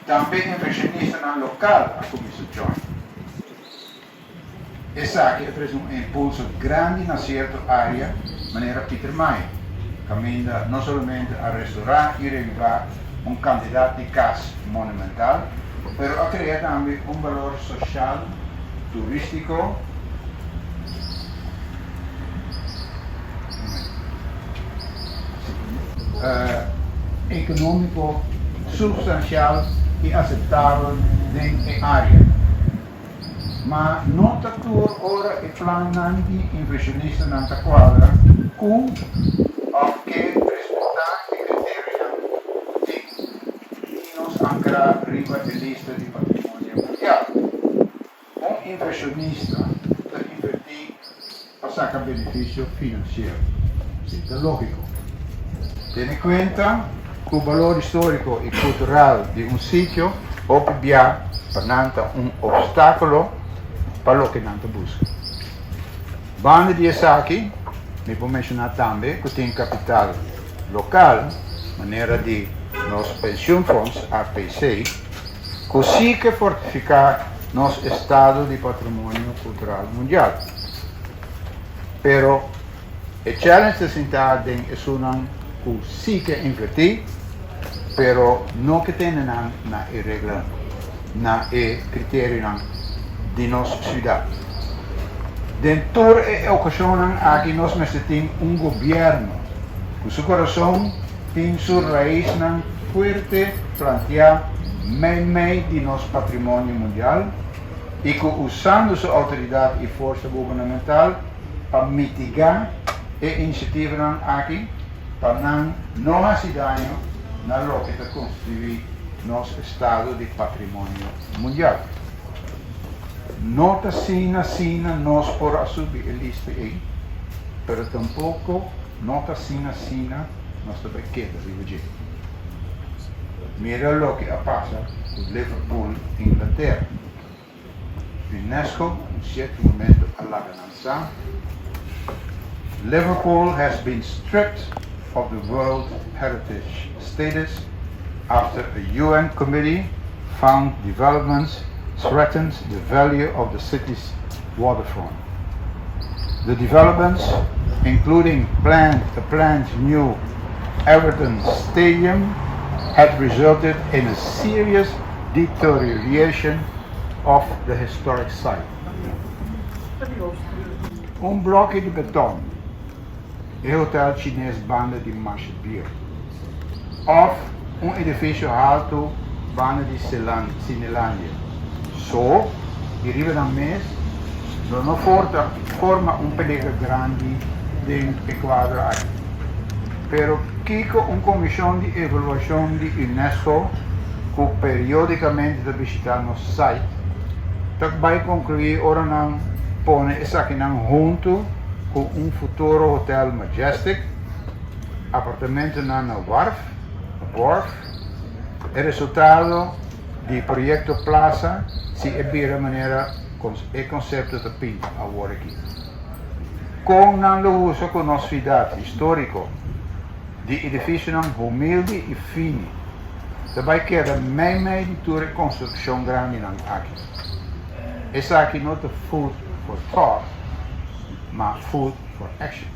Tambe invershonistanan lokal a kuminsá join. Esaki a trese un impulso grandi na sierto área manera Pietermaai, kaminda no solamente a restorá i revivá un kantidat di kas monumental, pero a krea tambe un balor soshal, turístiko, ekonómiko supstansial i aseptabel den e área. Ma no ta tur ora e plannan di invershonistanan ta kuadra ku òf ke respetá e kriterionan ku tin di nos ankrá riba e lista di patrimonio mundial. Un invershonista ta invertí pa saka benefisio finansiero. Esei ta lógiko. Tene kuenta ku balor históriko i kultural di un sitio hopi bia pa nan ta un opstákulo pa loke nan ta buska. Banda di esaki, mi por menshoná tambe ku tin kapital lokal, manera di nos Pensioenfonds, APC, ku sí ke fortifiká nos estado di patrimonio kultural mundial. Pero e challenge ta sintá den esunnan ku sí ke invertí, pero no ke tene nan na e reglanan, na e kriterionan di nos siudat. Den tur e okashonnan aki nos mester tin un gobièrnu ku su kurason tin su raisnan fuerte planteá meimei di nos patrimonio mundial i ku usando su outoridat i forsa gubernamental pa mitigá e inisiativanan aki pa nan no hasi daño na loke ta konstituí nos estado di patrimonio mundial. No ta asina asina nos por a subi e lista ei, pero tampoko no ta asina asina nos ta bai keda riba dje. Mira loke a pasa ku Liverpool, Inglatera. Unesco un sierto momento a laga nan sa, Liverpool has been stripped of the World Heritage status after a UN committee found developments threatened the value of the city's waterfront. The developments, including planned, the planned new Everton Stadium, had resulted in a serious deterioration of the historic site. Un bloki di beton, e hotel chines banda di Masha Bier, òf un edifisio haltu banda di Cinelandia. So, di riba nan mes lo no forta forma un peliger grandi den e kuadro aki. Pero kiko un komishon di evaluashon di UNESCO ku periódikamente ta bishitá nos site ta bai konkluí ora nan pone esakinan huntu ku un futuro hotel Majestic, apartamentonan na Warf, Wharf, e resultado di proyekto Plaza si e bira manera e konsepto ta pinta awor aki. Kon nan lo usa ku nos siudat históriko di edifisionan humilde i fini ta bai keda meimei di tur e konstrukshon grandinan aki? Esaki no ta food for thought, ma food for action.